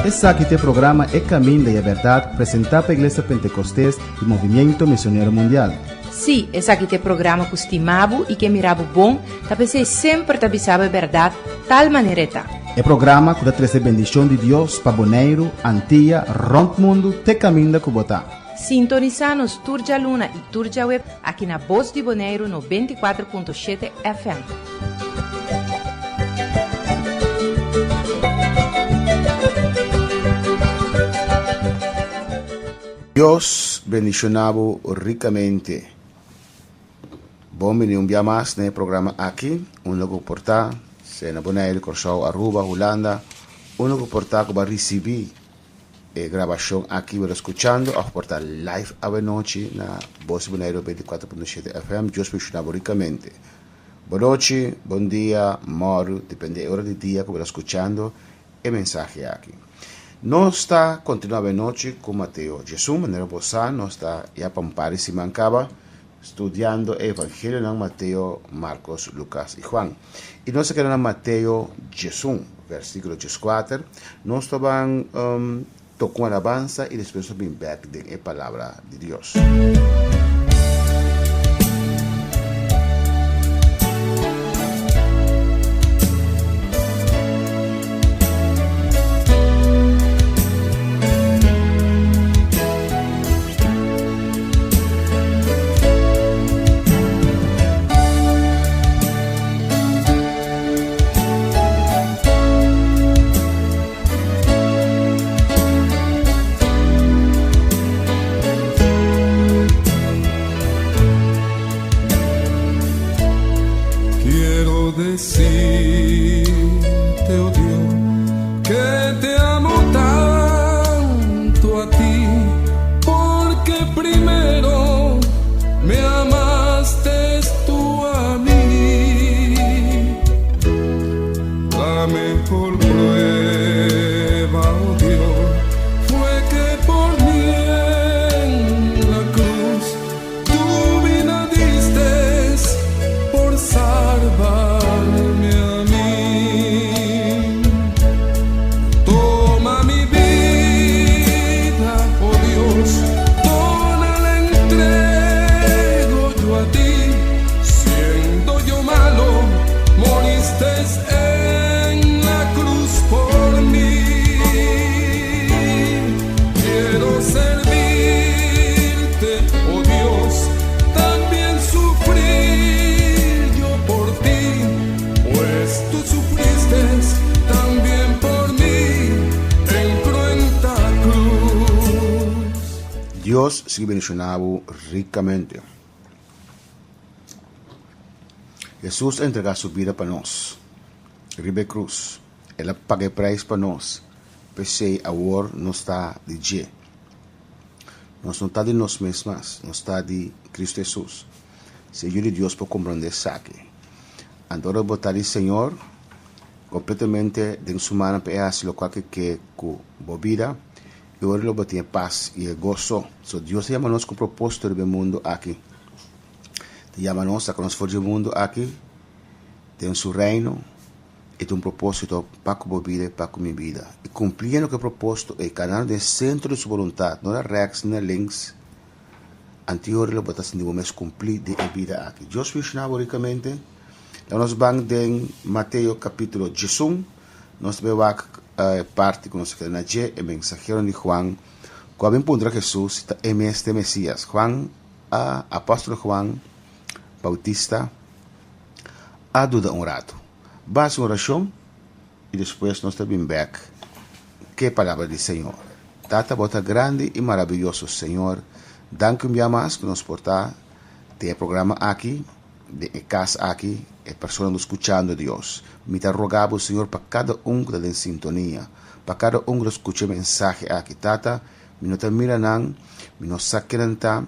Esaki ta e programa E Caminda y e Berdad presenta pa Iglesia Pentecostes y Movimiento Misionero Mundial. Sí, esaki ta e programa ku stima bo i ke mira bo bon, ta p'esei semper ta bisa bo e bèrdat tal manera e ta. E programa ku ta trese bendishon di Dios pa Boneiru, Antia, rònt mundu te kaminda ku bo ta. Sintonisá nos tur djaluna i tur djaweb aki na Bos di Boneiru 94.7 FM. Dios bendiciona bo ricamente. Bon bini un bia mas na e programa aki, unda cu por ta, sea na Bonaire, Corsou, Aruba, Hulanda, unda cu por ta cu bo a ricibi e grabacion aki, bo ta scuchando of por ta live awenochi na Bos di Bonaire 24.7 FM. Dios bendiciona bo ricamente. Bonochi, bon dia, mòru, depende e ora di dia cu bo ta scuchando e mensahe aki. Nos ta kontinuá awenochi ku Mateo Jesús. Manera bo sa, nos ta ya pa un par di siman kaba studiando e evangelionan Mateo, Markos, Lukas i Juan. I nos a keda na Mateo Jesús, versíkulo 14. Nos ta ban toka un alabansa i despues nos ta bin bèk den e Palabra di Dios. Quiero decirte, oh Dios, que te amo tanto a ti, porque primero me amaste tú a mí. La mejor prueba, oh Dios, fue que por mí en la cruz tu vida diste por salvarme a mí. Toma mi vida, oh Dios, toda la entrego yo a ti. Siendo yo malo, moriste en la cruz por mí. Quiero servirte, oh Dios, también sufrir yo por ti, pues tú sufriste también por mí en cruenta cruz. Dios sigui bendiciona bo ricamente. Hesus a entrega su bida pa nos riba e cruz. El a paga e prijs pa nos. P'esey awor nos ta di dje. Nos no ta di nos mes mas, nos ta di Cristo Hesus. Si e Yu di Dios por comprende esaki. Anto ora bo ta di Señor, completamente den su mannan pa e haci locual ke ke cu bo bida, y ora lo bo tin e pas y e goso. So Dios a yama nos cu proposito riba e mundo aki. Ta yama nos, saca nos for dje mundo aki den su reino y tin un proposito pa cu bo bida y pa cu mi bida. Y cumpliendo cu e proposito ey, canando den centro di su boluntad, no na rechts ni na links, anti ora lo bo ta sinti bo mes cumpli den e bida aki. Dios bendiciona bo ricamente. Laga nos ban den Mateo capitulo 11. Nos ta bay wak e parti cu nos a keda na dje, e mensahero di Juan cu a bin puntra Jesus si ta e mes ta e Mesias. Juan a Apòstel Juan Bautista a duda un ratu. Ba hasi un orashon i despues nos ta bin bèk ku e palabra di Señor. Tata, bo ta grandi i marabiyoso, Señor. Danki un bia mas ku nos por ta den e programa aki, den e kas aki, e personanan ku skuchando, Dios. Mi ta roga bo, Señor, pa kada un ku ta den sintonia, pa kada un ku ta skucha e mensahe aki. Tata, Mi no ta mira nan, mi no sa ken nan ta,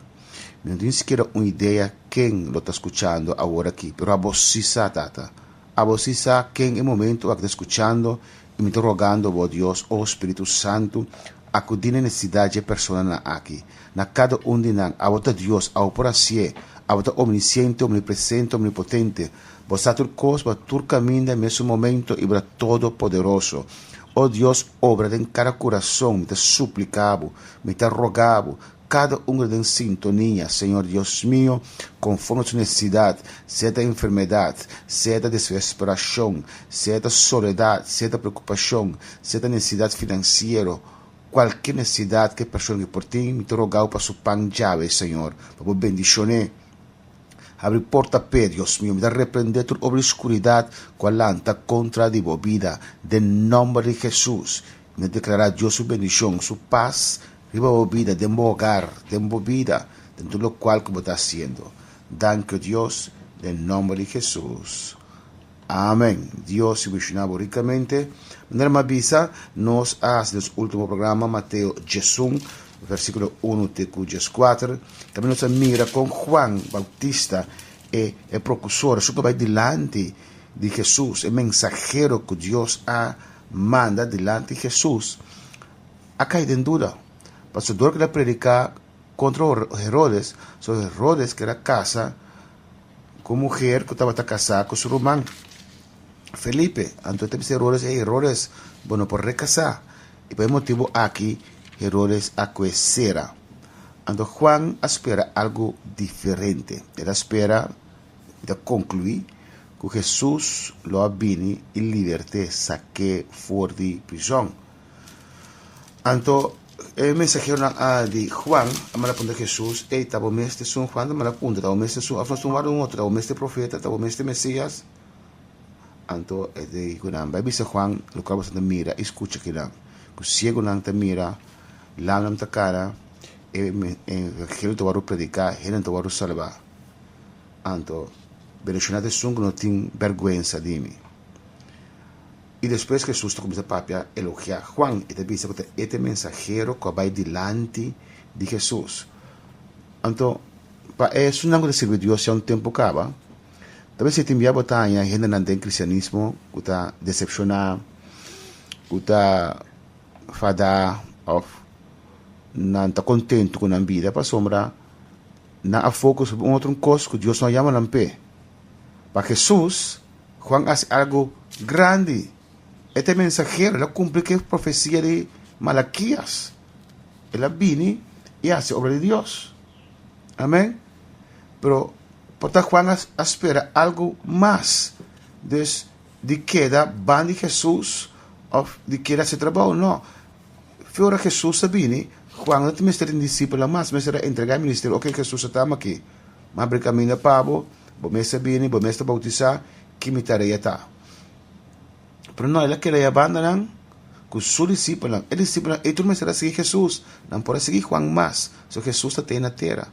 mi no tin sikiera un idea ken lo ta skuchando awor aki, pero abo sí sa, Tata. Abo sí sa ken e momento aki ta skuchando i mi ta rogando bo, Dios, o Spiritu Santu, akudí na e nesesidat dje personanan aki, na kada un di nan. Abo ta Dios, abo por hasié. Abo ta omnisciente, omnipresente, omnipotente. Bo sa tur kos, bo ta tur kaminda e mesun momento i bo ta todopoderoso. O Dios, obra den kada kurason, mi ta suplika bo, mi ta roga bo, kada un ku ta den sintonia, Señor Dios mio, konforme su nesesidat, sea ta enfermedat, sea ta desesperashon, sea ta soledat, sea ta preokupashon, sea ta nesesidat finansiero, Kualke nesesidat ku e persona ki por tin, mi ta roga bo pa su pan djawe, Señor, pa bo bendishon'é. Habri porta p'e, Dios mio. Mi ta reprendé tur obra di skuridat ku a lanta kontra di bo bida, den nòmber di Hesus. Mi ta deklará Dios su bendishon, su pas riba bo bida, den bo hogar, den bo bida, den tur lokual ku bo ta hasiendo. Danki, o Dios, den nòmber di Hesus. Amen. Dios si bendiciona bo ricamente. Manera mi a bisa, nos a haci nos ultimo programa, Mateo 11, versiculo 1 te cu 14. Tambe nos a mira con Juan Bautista, e, e precursor, esun cu bai dilanti di Jesus, e mensahero cu Dios a manda dilanti Jesus, a cay den duda. Pasobra dor cu el a predica contra Herodes, so Herodes kier a casa ku muher ku tabata kasá ku su ruman Felipe. Anto e ta bisa Herodes, Ey Herodes, bo no por rekasá. I pa e motibu aki Herodes a kue sera. Anto Juan a spera algu diferente. El a spera, mi ta konkluí, ku Hesus lo a bini i libert'é, sak'é for di prizòn. Anto e mensaheronan a di Juan a manda puntra Hesus, Ey, ta bo mes esun? Juan ta manda puntra, Ta bo mes esun? Of nos tin wòrdu un otro? Ta bo mes e profeta? Ta bo mes e Mesias? Anto e di ku nan, Bai bisa Juan lokual boso ta mira i skucha kinan, ku siegunan ta mira, lamnan ta kara, e evangelio ta wòrdu prediká, hendenan ta wòrdu salbá. Anto, bendishoná ta esun ku no tin bèrgwensa di mi. I despues Hesus ta kuminsá papia elogiá Juan, e ta bisa ku ta e ta e mensahero ku a bai dilanti di Hesus. Anto, pa esunnan ku ta sirbi Dios ya un tempu kaba, ta mester tin bia bo ta haña hendenan den kristianismo ku ta desepshoná, ku ta fadá òf nan ta kontentu ku nan bida pasobra nan a fokus riba un otro kos ku Dios no a yama nan p'e. Pa Hesus, Juan hasi algu grandi. E ta e mensahero, el a kumpli ku e profesia di Malakias. El a bini i hasi obra di Dios. Amen. Pero por ta Juan a spera algu mas dus di keda ban di Hesus òf di keda hasi trabou. No. Fe ora Hesus a bini, Juan no ta mester tin disipelnan mas, mester a entregá e ministerio. Oke, Hesus a tama aki. Mi a abri kaminda pa bo. Bo mes a bini, bo mes ta bautisá, ki mi tarea ta? Pero no, el a keda e abandanan ku su disipelnan. E disipelnan ei tur mester a sigui Hesus, nan por a sigui Juan mas, so Hesus ta tei na tera.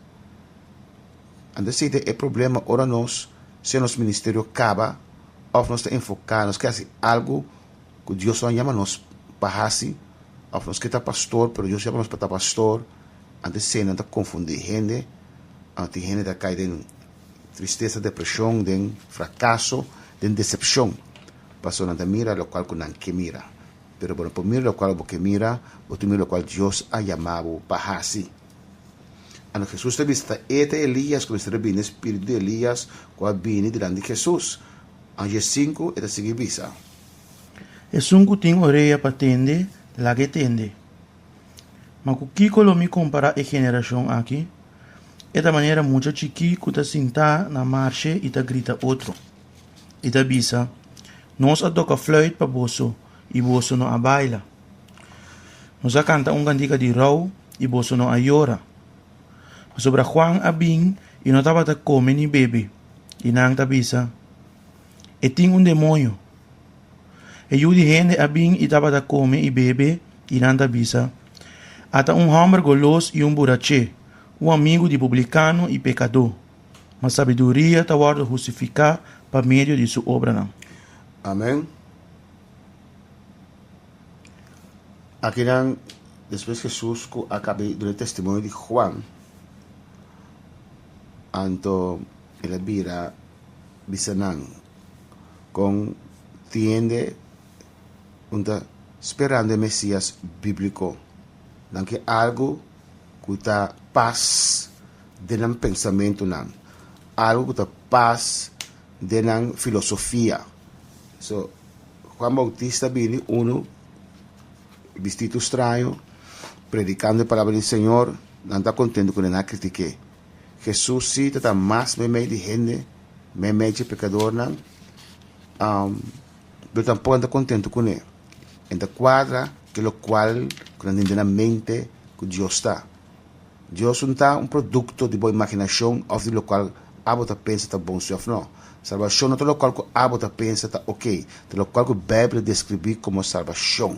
Anto esei ta e problema ora nos sea nos ministerio kaba òf nos ta enfoká, nos ke hasi algu ku Dios no a yama nos pa hasi, òf nos ke ta pastor pero Dios yama nos pa ta pastor, anto esei nan ta konfundí hende, anto tin hende ta kai den Tristesa, depresion, den fracaso, den decepcion. Pasobra nan ta mira locual cu nan ke mira. Pero bo no por mira locual bo ke mira, bo tin mira locual Dios a yama bo pa haci. Anto Jesus ta bisa ta e ta Elias cu mester a bini, e spiritu di Elias cu a bini dilanti di Jesus. Anto 5 e ta sigui bisa. Esun cu tin orea pa tende, laga e tende. Ma ku kiko lo mi kompará e generashon aki? E ta manera mucha chikí ku ta sintá na marshe i ta grita otro, i ta bisa, Nos a toka fluit pa boso, i boso no a baila. Nos a kanta un kantika di rou, i boso no a yora. Pasobra Juan a bin i no tabata kome ni bebe, i nan ta bisa, E tin un demoño. E yu di hende a bin i tabata kome i bebe, i nan ta bisa, Ata un hòmber golos i un buraché, un amigu di publikano i pekadó. Ma sabiduria ta wòrdu hustifiká pa medio di su obranan. Amen. Akinan, despues Hesus ku a kaba di duna e testimonio di Juan, anto el a bira bisa nan, Kon tiende un ta sperando e Mesias bíbliko? Nan ke algu ku ta pas den nan pensamentunan. Algu ku ta pas den nan filosofia. So, Juan Bautista bini unu bistí tur straño, predikando e palabra di Señor, nan ta kontentu ku nan a kritik'é. Hesus sí ta ta mas meimei di hende, meimei dje pekadornan, pero tampoko nan ta kontentu kuné. E ta kuadra ku lokual ku nan tin den nan mente ku Dios ta. Dios no ta un produkto di bo imaginashon òf di lokual abo ta pensa ta bon si òf no. Salbashon no ta lokual ku abo ta pensa ta oke, ta lokual ku Beibel ta deskribí komo salbashon,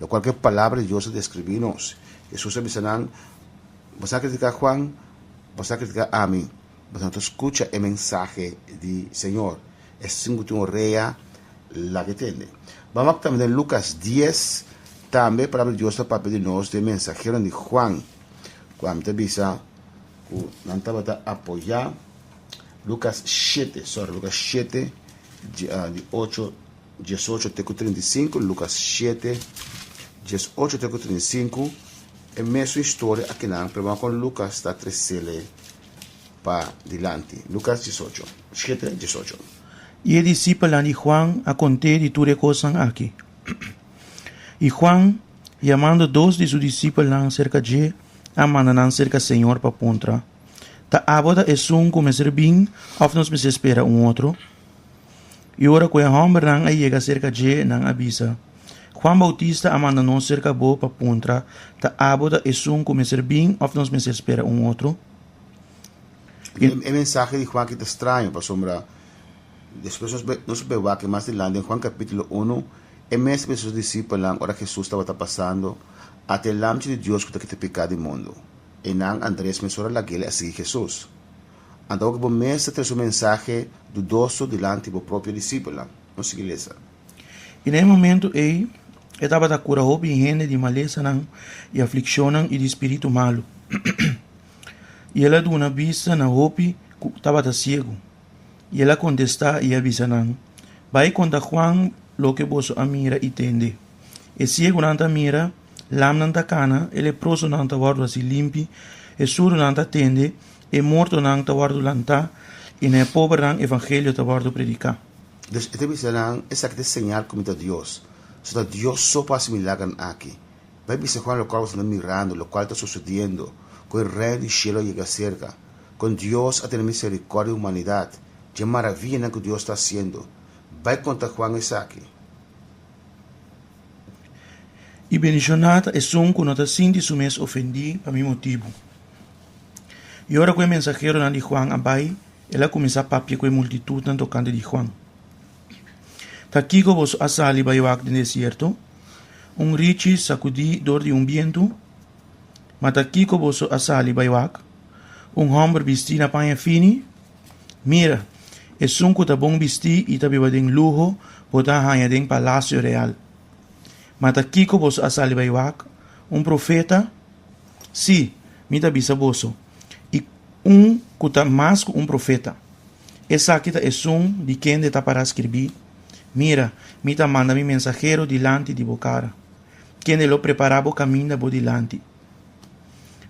lokual ku e Palabra di Dios ta deskribí nos. Hesus a bisa nan, Boso a kritiká Juan, boso a kritiká ami, boso no ta skucha e mensahe di Señor. Esun ku tin orea, laga e tende. Ban wak tambe den Lukas dies, tambe e Palabra di Dios ta papia di nos den mensaheronan di Juan, ku ami ta bisa ku nan tabata apoyá Lukas shete, sorry, Lukas shete, di ocho, diesocho te ku 35, Lukas shete, diesocho te ku 35, e mesun historia akinan, pero ban kon Lukas ta tresele pa dilanti. Lukas diesocho, shete, diesocho. I e disipelnan di Juan a kont'é di tur e kosnan aki. I Juan, yamando dos di su disipelnan serka dje, a manda nan serka Señor pa puntra, Ta abo ta esun ku mester bin òf nos mester spera un otro? I ora ku e hòmbernan a yega serka dje, nan a bisa, Juan Boutista a manda nos serka bo pa puntra, Ta abo ta esun ku mester bin òf nos mester spera un otro? E mensahe di Juan aki ta straño pasobra despues nos nos bai wak mas dilanti den Juan kapítulo unu e mes bisa su disipelnan ora Hesus tabata pasando, Ata e Lamchi di Dios ku ta kita piká di mundu. Einan Andres mesora lag'el a sigui Hesus. Anto awor ku bo mes ta trese un mensahe dudoso dilanti bo propio disipelnan. Nos sigui lesa. I na e momentu ei e tabata kura hopi hende di malesanan i aflikshonnan i di spiritu malu. I el a duna bista na hopi ku tabata siegu. I el a kontestá i a bisa nan, Bai konta Juan loke boso a mira i tende. E siegunan ta mira, lamnan ta kana, e leprosonan ta wòrdu hasi limpi, e surdunan ta tende, e mortonan ta wòrdu lantá, i na e pobernan evangelio ta wòrdu prediká. Dus e ta bisa nan, Esaki ta e señal ku mi ta Dios. So ta Dios so por hasi milagernan aki. Bai bisa Juan lokual boso ta mirando, lokual ta sosodiendo, ku e Reino di shelu a yega serka, kon Dios a tene miserikòrdia di humanidat, dje maravianan ku Dios ta hasiendo. Bai konta Juan esaki. I bendishoná ta esun ku no ta sinti su mes ofendí pa mi motibu. I ora ku e mensaheronan di Juan a bai, el a kuminsá papia ku e multitutnan tokante di Juan. Ta kiko boso a sali bai wak den desierto? Un richi sakudí dor di un bientu? Ma ta kiko boso a sali bai wak? Un hòmber bistí na paña fini? Mira, esun ku ta bon bistí i ta biba den luho bo ta haña den palasio real. Ma ta kiko boso a sali bai wak? Un profeta? Sí, mi ta bisa boso, i un ku ta mas ku un profeta. Esaki ta esun di kende ta pará skirbí, Mira, mi ta manda mi mensahero dilanti di bo kara, kende lo prepará bo kaminda bo dilanti.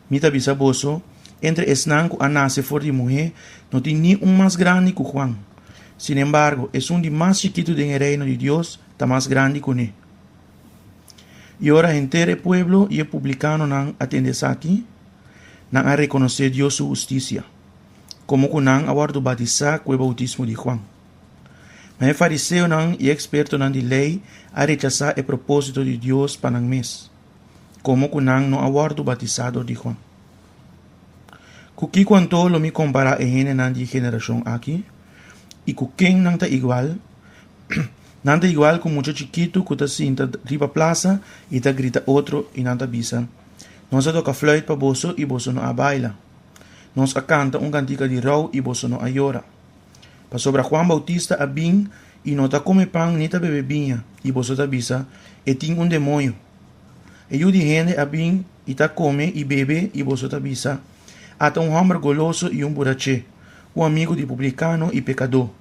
Mi ta bisa boso, entre esnan ku a nase for di muhé no tin ni un mas grandi ku Juan. Sinembargo, esun di mas chikitu den e Reino di Dios ta mas grandi kuné. I ora henter e pueblo i e publikanonan a tende esaki, nan a rekonosé Dios su hustisia. Komo ku nan a wòrdu batisá ku e boutismo di Juan. Ma e fariseonan i e ekspertonan di lei a rechasá e propósito di Dios pa nan mes, komo ku nan no a wòrdu batisá dor di Juan. Ku kiko anto lo mi kompará e hendenan di e generashon aki? I ku ken nan ta igual? Nan ta igual ku mucha chikitu ku ta sinta riba plasa i ta grita otro i nan ta bisa, Nos a toka fluit pa boso i boso no a baila. Nos a kanta un kantika di rou i boso no a yora. Pasobra Juan Boutista a bin i no ta kome pan ni ta bebe biña, i boso ta bisa, E tin un demoño. E Yu di hende a bin i ta kome i bebe, i boso ta bisa, Ata un hòmber goloso i un buraché, un amigu di publikano i pekadó.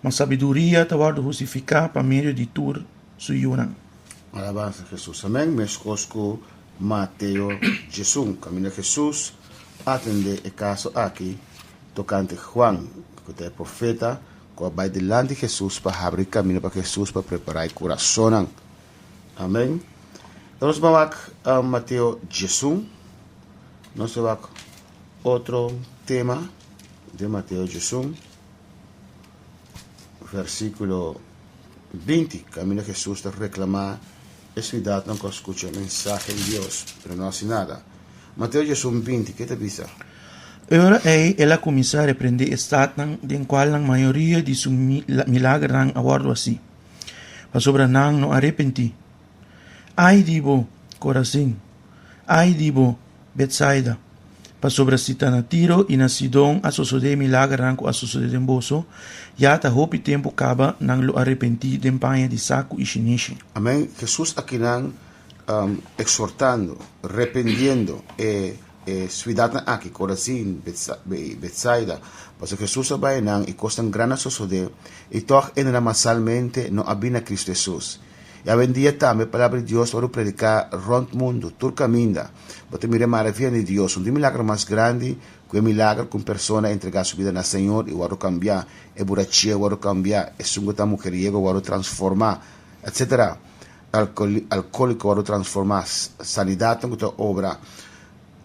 Ma sabiduria ta wòrdu hustifiká pa medio di tur su yunan. Alabansa Jesus. Amen. Meskos ku Mateo 11, kaminda Jesus atendé e kaso aki. tokante Juan, ku ta e profeta ku a bai dilanti Hesus pa habri kaminda pa Hesus pa prepará e kurasonnan. Amèn. Nos ban wak Mateo 11. Nos ta wak otro tema den Mateo 11, versíkulo 20, kaminda Hesus ta reklamá e siudatnan ku a skucha e mensahe di Dios, pero no hasi nada. Mateo 11, 20, ke ta bisa? E ora ei el a kuminsá reprendé e statnan den kualnan mayoria di su milagernan a wòrdu hasí, pasobra nan no a repentí. Ai di bo, Korazin! Ai di bo, Betsaida! Pasobra si ta na Tiro i na Sidon a sosodé e milagernan ku a sosodé den boso, ya ta hopi tempu kaba nan lo a repentí den paña di saku i shinishi. Amén. Hesus akinan exhortando, rependiendo e e suidatnan aki, Korazin, Betsaida, pasobra Hesus a bai nan i kosnan grandi a sosodé, i tòg hendenan masalmente no a bini na Kristu Hesus. I awendia tambe e palabra di Dios ta wòrdu prediká rònt mundu, tur kaminda. Bo ta mira e maravianan di Dios. Un di milagro mas grandi ku e milagro ku un persona entregá su bida na Señor i wòrdu kambiá, e burachia wòrdu kambiá, esun ku ta mujeriego wòrdu transformá, etsetera. Alkohóliko wòrdu transformá, sanidatnan ku ta obra.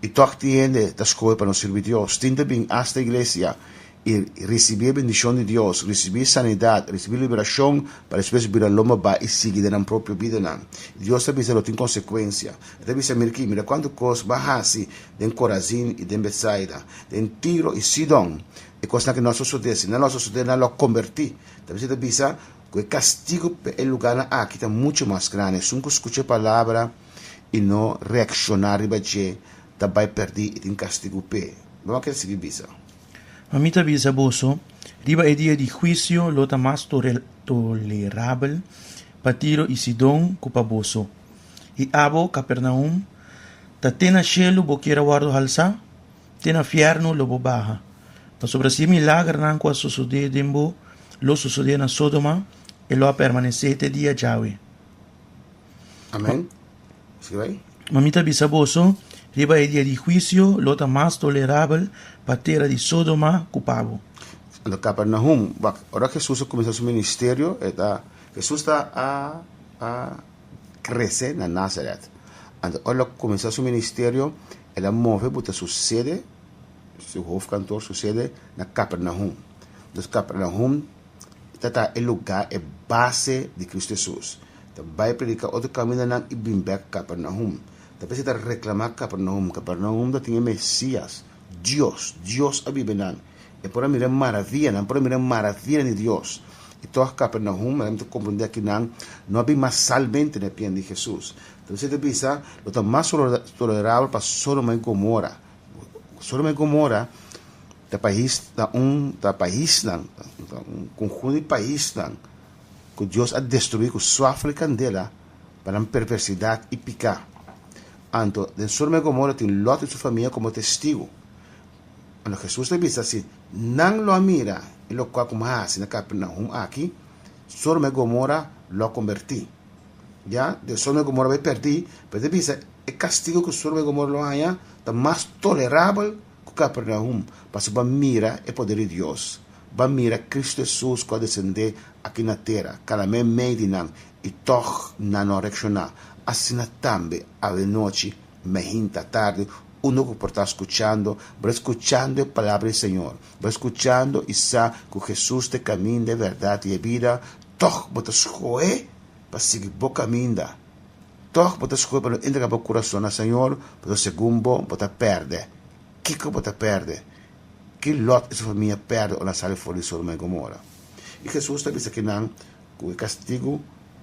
I tòg tin hende ta skohe pa no sirbi Dios. Tin ta bin asta iglesia i risibí e bendishon di Dios, risibí sanidat, risibí liberashon, pa despues bira lomba bai i sigui den nan propio bidanan. Dios ta bisa lo tin konsekuensia. E ta bisa, Mira aki, mira kuantu kos bo a hasi den Korazin i den Betsaida, den Tiro i Sidon, e kosnan aki no a sosodé. Si nan lo a sosodé, nan lo a kombertí. Ta bisa e ta bisa ku e kastigu pa e lugarnan aki ta muchu mas grandi. Esun ku skucha e palabra i no reakshoná riba dje ta bai pèrdí i tin kastigu p'e. Bo a kere sigui bisa. Ma mi ta bisa boso, riba e dia di huisio lo ta mas tolerabel pa Tiro i Sidon ku pa boso. I abo, Kapernaum, ta te na shelu bo kier a wòrdu halsá? Te na fièrnu lo bo baha. Pasobra si e milagernan ku a sosodé den bo lo sosodé na Sodoma, e lo a permanesé te dia djawe. Amén. Sigui bai. Ma mi ta bisa boso, riba e dia di huisio lo ta mas tolerabel pa tera di Sodoma ku pa bo. Anto Kapernahum, wak, ora Hesus a kuminsá su ministerio, e ta, Hesus ta a a krese na Nazaret. Anto ora el a kuminsá su ministerio, el a move buta su sede, su hofkantoor, su sede na Kapernahum. Dus Kapernahum Ta ta e lugá, e base di Kristu Hesus. Ta bai prediká otro kamindanan i bin bèk Kapernahum. Ta p'esei ta reklamá Kapernahum. Kapernahum ta tin e Mesias, Dios. Dios a biba nan. E por a mira maravianan, por a mira maravianan di Dios. I tòg Kapernahum, manera mi ta komprendé akinan, no a bin masalmente na e pian di Hesus. Ta p'esei ta bisa, lo ta mas tolerabel pa Sodoma i Gomora. Sodoma i Gomora Ta pais ta un ta paisnan ta un conjunto di paisnan cu Dios a destrui cu suafel y candela pa nan perversidad y pica. Anto den Sodoma y Gomorra tin Lot y su famia como testigo. Anto Jesus ta bisa si nan lo a mira e locual cu mi a haci na Capernaum aki, Sodoma y Gomorra lo a converti. Ya, den Sodoma y Gomorra bay perdi, pero ta bisa e castigo cu Sodoma y Gomorra lo haya ta mas tolerabel ku Kapernaum, pasobra bo a mira e poder di Dios, bo a mira Kristu Hesus ku a desendé aki na tera, kala meimei di nan, i tòg nan no a reakshoná. Asina tambe awenochi, meinta, tardi, unda ku por ta skuchando, bo ta skuchando e palabra di Señor, bo ta skuchando i sa ku Hesus ta e kaminda, e bèrdat i e bida, tòg bo ta skohe pa sigui bo kaminda. Tòg bo ta skohe pa no entrega bo kurason na Señor, pasobra segun bo, bo ta pèrdè. Kiko bo ta pèrdè? Ki Lòt i su famia pèrdè ora nan sali for di Sodoma i Gomora? I Hesus ta bisa kinan ku e kastigu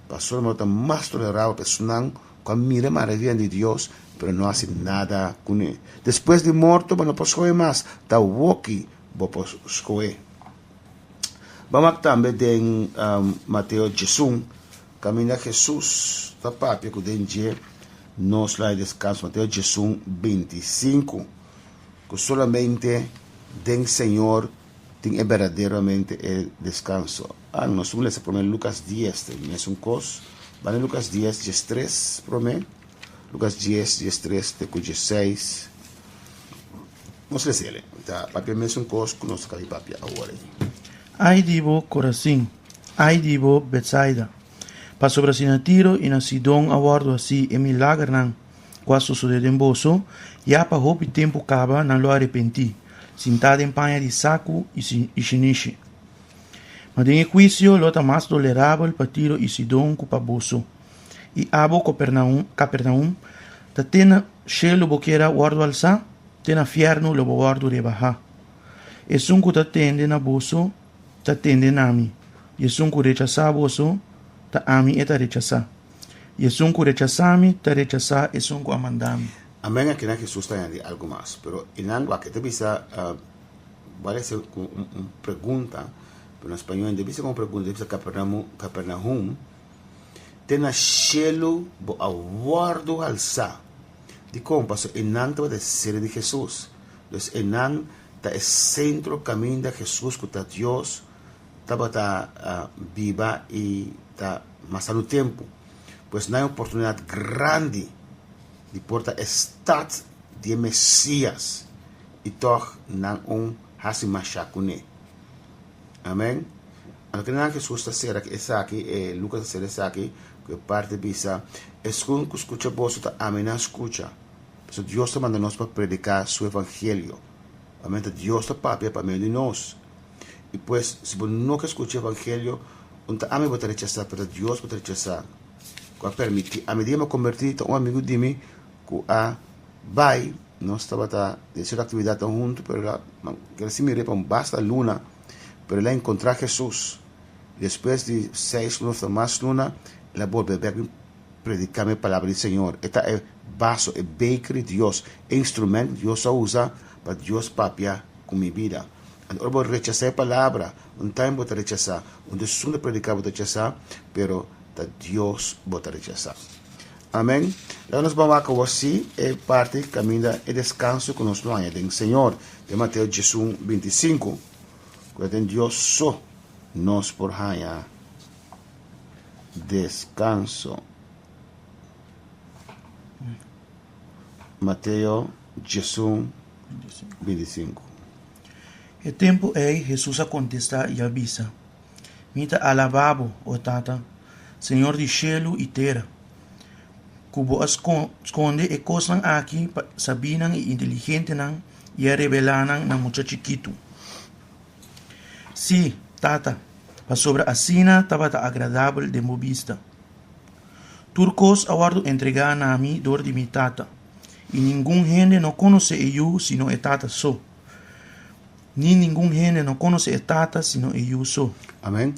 pa Sodoma lo ta mas tolerabel pa esnan ku a mira e maravianan di Dios pero no hasi nada kuné. Despues di morto bo no por skohe mas, ta woki bo por skohe. Bo wak tambe den Mateo 11, Kaminda Hesus ta papia ku den dje nos lo hay deskanso, Mateo 11, 25, ku solamente den Señor tin e berdaderamente e deskanso. Ah, nos un lesa promé Lucas 10, ta e mesun kos. Ban na Lucas 10, 13 promé. Lucas 10, 13 te ku 16. Nos lesele. Ta papia mesun kos ku nos ta papia awor ei. Ai di bo, Korazin! Ai di bo, Betsaida! Pasobra si na Tiro i na Sidon a wòrdu hasí e milagernan ku a sosodé den boso, ya pa hopi tempu kaba nan lo arepentí, sintá den paña di saku i shinishi. Ma den e huisio lo ta mas tolerabel pa Tiro i Sidon ku pa boso. I abo, Kapernaum, ta te na shelu bo kier a wòrdu alsá? Te na fièrnu lo bo wòrdu rebahá. Esun ku ta tende na boso, ta tende na mi, i esun ku rechasá boso, ta ami e ta rechasá. I esun ku rechasá mi, ta rechasá esun ku a manda mi. Amen aki nan Hesus ta añadi algu mas, pero e nan wak e ta bisa bale ser ku un pregunta, pero na spañol e ta bisa komo pregunta, e ta bisa Kapernaum, te na shelu bo a wòrdu halsá. Dikon? Pasobra e nan tabata e sede di Hesus. Dus e nan ta e sentro kaminda Hesus ku ta Dios tabata biba i ta masando tempu. Pues nan e oportunidat grandi di por ta e stat di e Mesias i tòg nan un hasi mashá kuné. Amen. Anto kinan Hesus ta sera esaki, e Lukas ta sera esaki ku e parti bisa, Esun ku skucha boso ta ami nan skucha. Pasobra Dios ta manda nos pa prediká su evangelio. Amen. Ta Dios ta papia pa medio di nos. I pues, si bo no ke skucha evangelio, un ta ami bo ta rechasá, pero ta Dios bo ta rechasá, ku a permití. Ami dia mi a kombertí, ta un amigu di mi ku a bai, nos tabata den sierto aktividatnan huntu, pero el a kere si mir'é pa un basta luna, pero el a enkontrá Hesus. Despues di seis luna òf ta mas luna, el a bolbe bèk bin prediká mi e palabra di Señor. E ta e vaso, e beker di Dios, e instrumènt ku Dios a usa pa Dios papia ku mi bida. Anto ora bo rechasá e palabra, un time bo ta rechasá, un esun ta prediká bo ta rechasá, pero ta Dios bo ta rechasá. Amèn. Laga nos ban wak awor si e parti kaminda e deskanso ku nos lo haña den Señor, den Mateo 11, 25, ku ta den Dios so nos por haña deskanso. Mateo 11, 25. E tempu ei Hesus a kontestá i a bisa, Mi ta alabá bo, o Tata, Señor di shelu i tera, ku bo a skonde e kosnan aki pa sabínan i inteligentenan i a revelá nan na mucha chikitu. Sí, Tata, pasobra asina tabata agradabel den bo bista. Tur kos a wòrdu entregá na mi dor di mi Tata, i ningun hende no konosé e Yu sino e Tata so, ni ningun hende no konosé e Tata sino e Yu so. Amèn.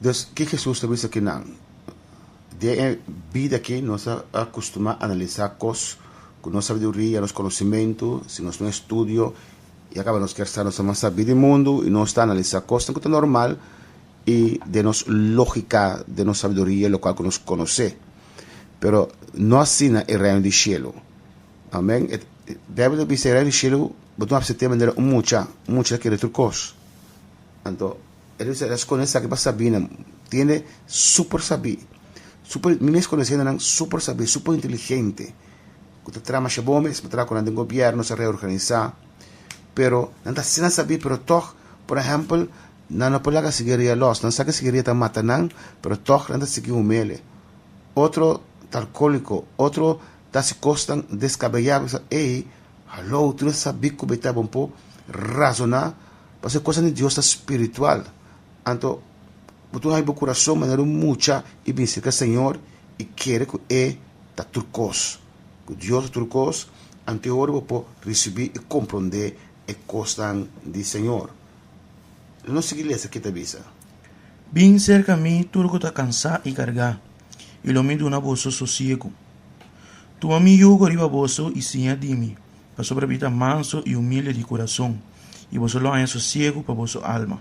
Dus, ke Hesus ta bisa kinan? Den e bida aki nos a akustumá analisá kos ku nos sabiduria, nos konosementu, si nos no estudio, i a kaba nos kier sa nos ta mas sabí di mundu i nos ta analisá kosnan ku ta normal i den nos lógika, den nos sabiduria, lokual ku nos konosé. Pero no asina e Reino di Shelu. Amèn. E Beibel ta bisa e Reino di Shelu bo ta asept'é manera un mucha, un mucha ta kere tur kos. Anto e ta bisa el a skonde esaki pa sabínan. Tiende super sabí, super, mi mes konosé hendenan super sabí, super inteligente, ku ta traha masha bon mes, bo traha ku nan den gobièrnu, sa reorganisá, pero nan ta asina sabí, pero tòg, por ehèmpel, Nan no por laga sigaria los. Nan sa ke sigaria ta mata nan, pero tog nan ta sigui humele. Otro ta alkoliko, otro ta hasi kosnan deskabeyá. Bo bisa, Ey, halou, tur e sabí ku bo ta bon por razoná, pasobra e kosnan di Dios ta spiritual. Anto, bo tur haña bo kurason manera un mucha i bin serka Señor i kere ku E ta tur kos, ku Dios ta tur kos, anto e ora bo por risibí i komprondé e kosnan di Señor. Lo nos sigui lesa ke ta bisa. Bin serka mi tur ku ta kansá i kargá, i lo mi duna boso sosiegu. Tuma mi yugo riba boso i siña di mi, pasobra mi ta manso i humilde di kurason, i boso lo haña sosiegu pa boso alma.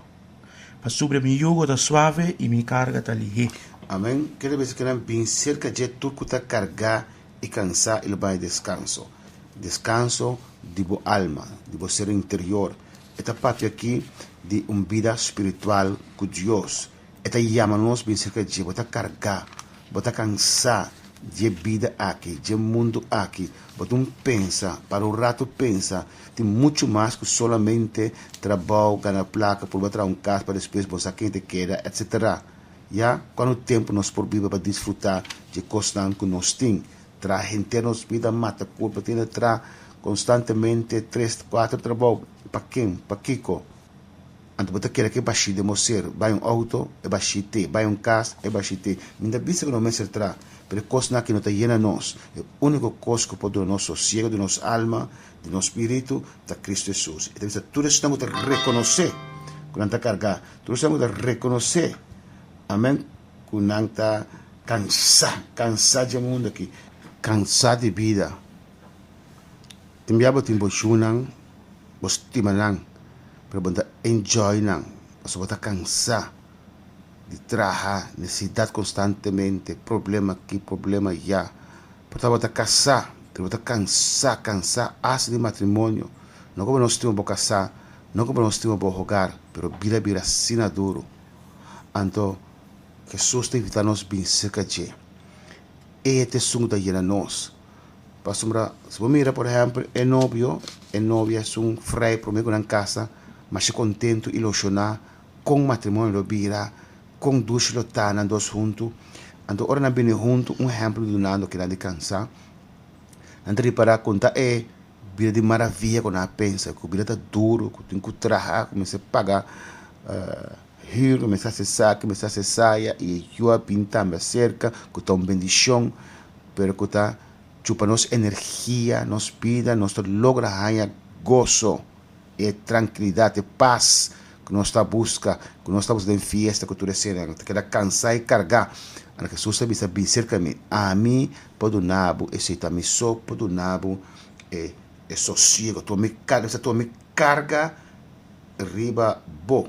Pasobra mi yugo ta suave i mi karga ta lihé. Amen. Ke ta bisa ke nan bin serka dje tur ku ta kargá i kansá i lo bai deskanso. Deskanso di bo alma, di bo ser interior. E ta papia aki di un bida spiritual ku Dios. E ta yama nos bin serka dje. Bo ta kargá, bo ta kansá. Dje bida aki, dje mundu aki. Bo tin pensa, para un ratu pensa, tin muchu mas ku solamente trabou, gana plaka, purba traha un kas pa despues bo sa ken te keda, etc. Ya, kuantu tempu nos por biba pa disfrutá dje kosnan ku nos tin? Traha henter nos bida, mata kurpa, tin di traha konstantemente tres, kuater trabou, pa ken? Pa kiko? Anto bo ta kere ku e bashí den bo ser, bai un outo, e bashí te, bai un kas, e bashí te. Mi ta bisa ku no mester traha, pero e kosnan aki no ta yena nos. E úniko kos ku por duna nos sosiego di nos alma, di nos spiritu, ta Kristu Hesus. E ta bisa tur esnan ku ta rekonosé ku nan ta kargá, tur esnan ku ta rekonosé, amen, ku nan ta kansá, kansá dje mundu aki, kansá di bida. Tin bia bo tin bo yunan, bo stima nan, pero bo no ta enjoy nan, pasobra bo ta kansa di traha, nesesidat konstantemente, problema aki, problema aya. Por ta bo ta kasá, pero bo ta kansa, kansa asta di matrimonio. No ku bo no stima bo kasá, no ku bo no stima bo hogar, pero bida a bira asina duru. Anto Hesus ta invitá nos bin serka dje. E ta esun ku ta yena nos. Pasobra si bo mira por ehèmpel e nobio, e nobia esun frei promé ku nan kasa masha kontentu, ilushoná kon matrimonio lo bira, kon dushi lo ta nan dos huntu. Anto ora nan bini huntu, un ehèmpel mi dunando kinan di kansa, nan ta ripará kon ta e bida di maravia ku nan a pensa, ku bida ta duru, ku tin ku traha, ku mester paga hür, ku mester hasi esaki, mester hasi esaya, i e yu a bin tambe aserka ku ta un bendishon. Pero ku ta chupa nos energia, nos bida, nos ta logra haña goso, e trankilidat, e pas ku nos ta buska, ku nos ta buska den fiesta ku tur e senan. Ta keda kansá i kargá. Anto Hesus a bisa, Bin serka mi, ami por duna bo esei, ta mi so por duna bo e e sosiego. Tuma mi karga, bisa tuma mi karga riba bo,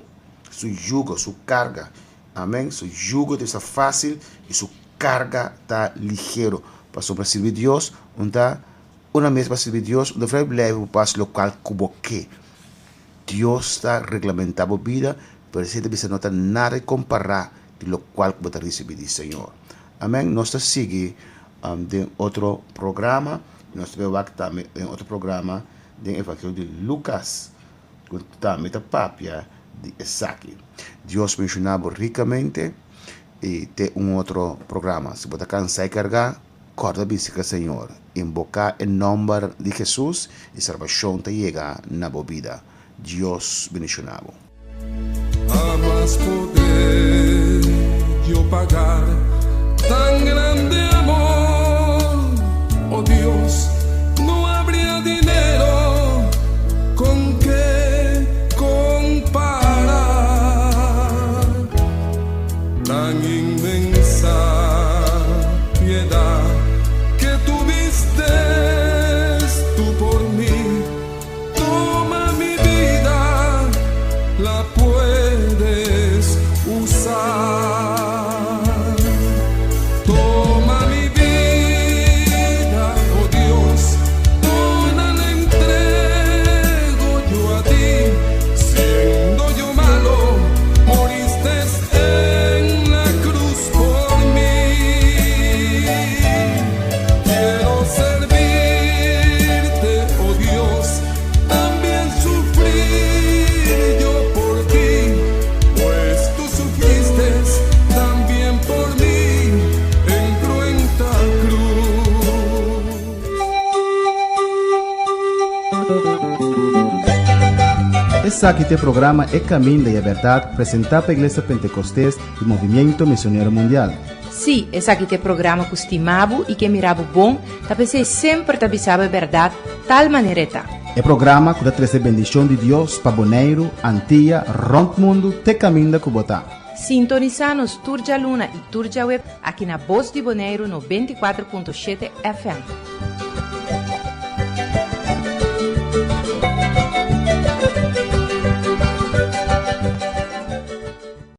su yugo, su karga. Amen, su yugo ta bisa fásil i su karga ta ligero. Pasobra sirbi Dios un ta una mes pa sirbi Dios un ta vrij blijven bo pas lokual ku bo ke. Dios ta reglamentá bo bida, pero esei ta bisa no ta nada di kompará di lokual ku bo ta risibí di Señor. Amen. Nos ta sigui den otro programa. Nos ta bai wak tambe den otro programa den Evangelio di Lukas ku tambe ta papia di esaki. Dios benshoná bo rikamente. I te un otro programa. Si bo ta kansa i kargá, kòrda bisika Señor. Inboká e nòmber di Hesus i salbashon ta yega na bo bida. Dios bendishoná bo. Hamas podré yo pagar tan grande amor, oh Dios, no habría dinero con que comparar tan inmensa piedad que tuviste tú por mí. Toma mi vida, la puedes usar. Toma mi vida, oh Dios, toda la entrego yo a ti. Siendo yo malo, moriste en la cruz por mí. Quiero servirte, oh Dios, también sufrir yo por ti, pues tú sufriste también por mí en cruenta cruz. Esaki ta e programa E Caminda y e Berdad presenta pa Iglesia Pentecostes di Movimiento Misionero Mundial. Sí, esaki ta e programa ku stima bo i ke mira bo bon, ta p'esei semper ta bisa bo e bèrdat tal manera e ta. E programa ku ta trese bendishon di Dios pa Boneiru, Antia, rònt mundu te kaminda ku bo ta. Sintonisá nos tur djaluna i tur djaweb aki na Bos di Boneiru 94.7 FM.